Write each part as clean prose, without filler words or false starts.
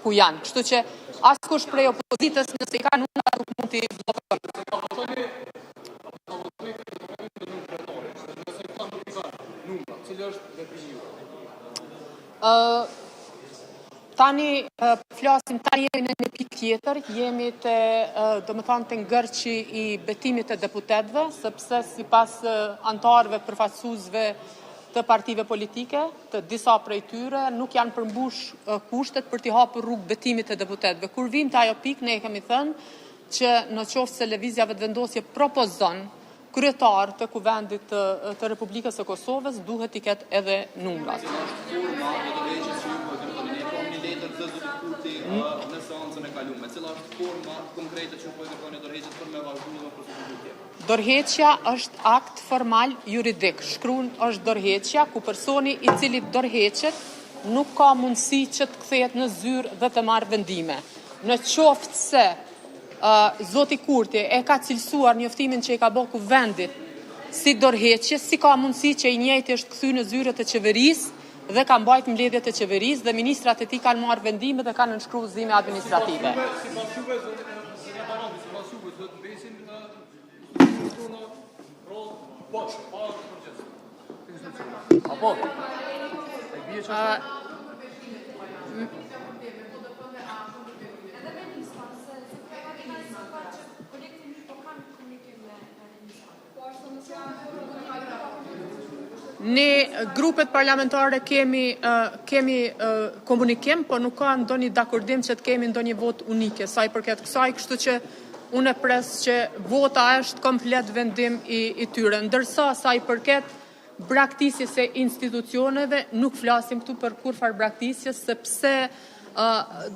ku janë. Kështu që askush prej opozitës nëse i ka numrat nuk mund t'i bllokojë. Tani flasim, tani jemi në një pikë tjetër, jemi te, domethënë te ngërçi i betimit të deputetëve, sepse sipas anëtarëve përfaqësuesve të partive politike, të disa prej tyre nuk janë përmbush kushtet për t'i hapur rrugë betimit të deputetëve. Kur vijmë te ajo pikë, ne e kemi thënë që në qoftë se Lëvizja Vetëvendosje propozon kryetar të Kuvendit të, të Republikës së Kosovës duhet t'i ketë edhe numrat. Cila është forma e dorëheqjes që ju po e kërkoni? Ne pamë një letër të zotit Kurti në seancën e kaluar. Cila është forma konkrete që ju po e kërkoni dorëheqjen për me vazhduar dhe me procedu tutje? Dorëheqja është akt formal juridik. Shkruan është dorëheqja ku personi i cili dorëheqet nuk ka mundësi që të kthehet në zyrë dhe të marrë vendime. Në qoftë se Zoti Kurti e ka cilësuar njoftimin që i ka bërë Kuvendit si dorëheqje, si ka mundësi që i njëjti është kthy në zyret e qeverisë dhe ka mbajt mbledhjet e qeverisë dhe ministrat e tij kanë marrë vendime dhe kanë nënshkruar udhëzime administrative. Sipas juve, zonja Bajrami, sipas juve, do të mbesin institucionet tona pra bosh, pa përgjegjës. Apo? E bie që Ne grupet parlamentare kemi kemi komunikim, por nuk ka ndonjë dakordim që të kemi ndonjë votë unike sa i përket kësaj, kështu që unë e pres që vota është komplet vendim i, i tyre. Ndërsa sa i përket braktisjes së institucioneve, nuk flasim këtu për kurrfarë braktisje, sepse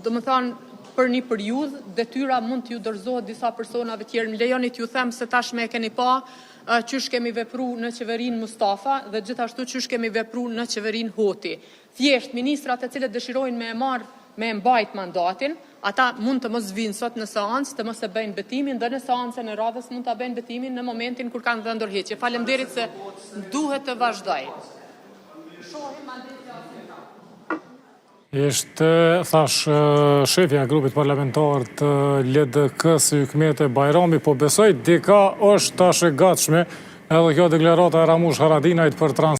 domethënë për një periudhë detyra mund t'ju dorëzohet disa personave tjerë. Më lejoni t'ju them se tashmë e keni pa qysh kemi vepru në qeverinë Mustafa dhe gjithashtu qysh kemi vepru në qeverinë Hoti. Thjesht, ministrat e cilët dëshirojnë me e marr me e mbajt mandatin, ata mund të mos vinë sot në seancë, të mos e bëjnë betimin dhe në seancën e radhës mund ta bëjnë betimin në momentin kur kanë dhënë dorëheqje. Faleminderit se duhet të vazhdoj. Shohim mandej flasim prapë. Ishte, thash, shefja e grupit parlamentar të LDK-së Hykmete Bajrami, po besoj dika është tash e gatshme edhe kjo deklarata e Ramush Haradinajt për trans.